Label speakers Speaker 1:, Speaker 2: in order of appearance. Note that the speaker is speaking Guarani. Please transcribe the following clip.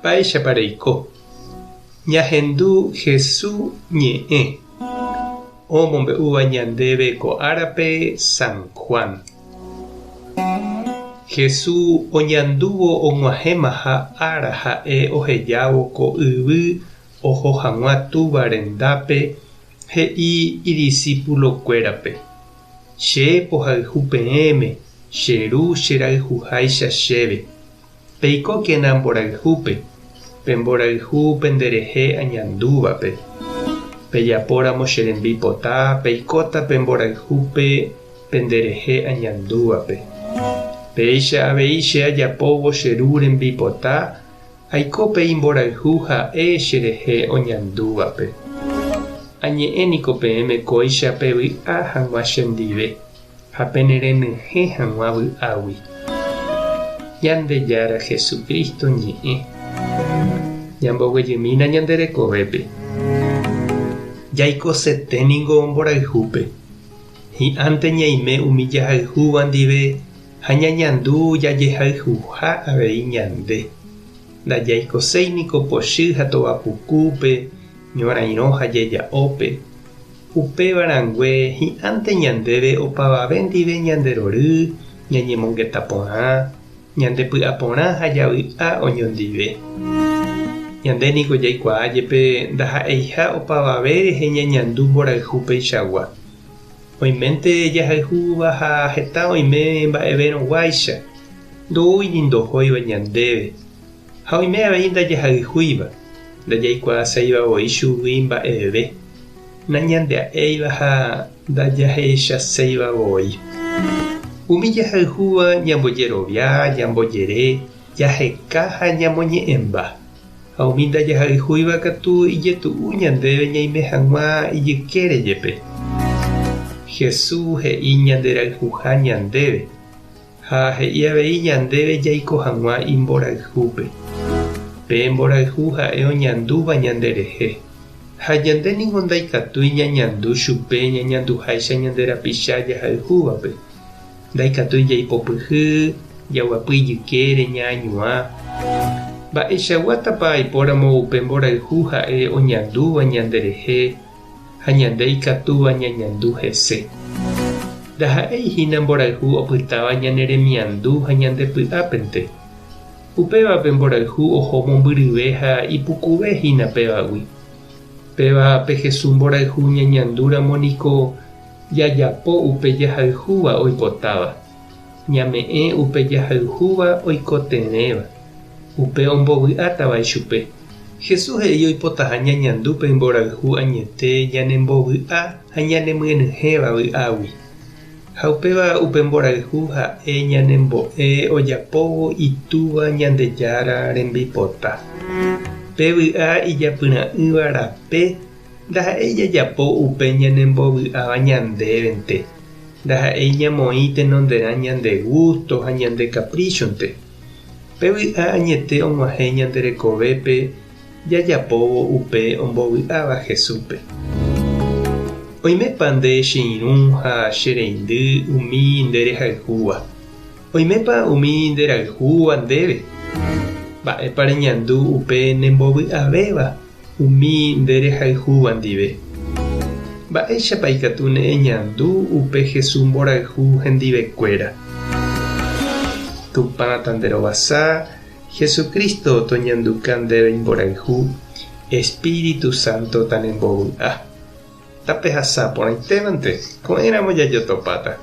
Speaker 1: Mba'éichapa reiko? Ñahendu Hesu ñe'ẽ omombe'úva ñandéve ko árape San Juan. Hesu oñandúvo og̃uahẽmaha ára ha'e ohejávo ko yvy oho hag̃ua Túva rendápe he'i idisípulokuérape, Che pohayhu peẽme, che Ru cherayhuháicha chéve. Peikókena mborayhúpe, pe mborayhu penderehe añandúvape. Pejapóramo che rembipota, peikóta pe mborayhúpe penderehe añandúvape. Péicha avei che ajapóvo che Ru rembipota, aiko pe imborayhu ha'e cherehe oñandúvape. Añe'ẽ niko peẽme kóicha pevy'a hag̃ua chendive. Ha penerenyhẽ hag̃ua vy'águi. Ñandejára Jesucristo ñe'ẽ. Ñamboguejymína ñande rekovépe. Jaikosete ningo mborayhúpe. Hi'ãnte ñaime umi jahayhúva ndive ha ñañandu jajehayhuha avei ñande. Ndajaikoséi niko pochy ha tovapukúpe, ñorairõ ha jeja'ópe. Upéva rangue hi'ãnte ñandéve opavave ndive ñande rory, ñañemongeta porã, ñande py'a porã ha javy'a oñondive. Ñande niko jaikuaa jepe ndaha'eiha opavave rehe ñañandu mborayhu peichagua. Oiménte jahayhúva ha heta oime mba'evérõguáicha, ndoúi ni ndohóiva ñandéve. Ha oime avei ndajahayhúiva, ndajaikuaaséiva voi chugui mba'eve, nañandea'éiva ha ndajahechaséiva voi. Umi jahayhúva ñambojerovia, ñambojere, jaheka ha ñamoñe'ẽmba. Ha umi ndajahayhúiva katu ijetu'u ñandéve ñaime hag̃ua ijykére jepe. Jesús he'i ñanderayhuha ñandéve. Ha he'i avei ñandéve jaiko hag̃ua imborayhúpe. Pe mborayhu ha'e oñandúva ñanderehe. Ha ñande ningo ndaikatúi ñañandu chupe ñañanduháicha ñande rapicha jahayhúvape. Ndaikatúi jaipopyhy, jaguapy ijykére, ñaañuã. Mba'eichaguátapa aipóramo upe mborayhu ha'e oñandúva ñanderehe? ha ñande ikatúva ñañandu hese. Ndaha'éi hína mborayhu opytáva ñane remiandu ha ñande py'ápente. Upéva pe mborayhu oho mombyryve ha ipukuve hína pévagui. Péva pe Jesús mborayhu ñañandúramo niko jajapo upe jahayhúva oipotáva, ñame'ẽ upe jahayhúva oikotevẽva, upe ombovy'átava ichupe. Jesús he'i oipotaha ñañandu pe mborayhu añete ñanembovy'a ha ñanemyenyhẽva vy'águi. Ha upéva upe mborayhu ha'e ñanembo'e ojapóvo Itúva Ñandejára rembipota. Pe vy'a ijapyra'ỹva rape ndaha'éi jajapo upe ñanembovy'áva ñandévente, ndaha'éi ñamoĩ tenonderã ñande gústo ha ñande kapríchonte. Pe vy'a añete og̃uahẽ ñande rekovépe jajapóvo upe ombovy'áva Jesúspe. Oimépa nde che irũ ha che reindy umi nde rehayhúva? Oimépa umi nde rayhúva ndéve? Mba'épa reñandu upe nembovy'avéva umi nde rehayhúva ndive? Mba'éichapa ikatu ne eñandu upe Jesús mborayhu hendivekuéra? Tupã tanderovasa, Jesucristo toñanduka ndéve imborayhu, Espíritu Santo tanembovy'a. Tapehasa porãitévante, ko'ẽramo jajotopáta.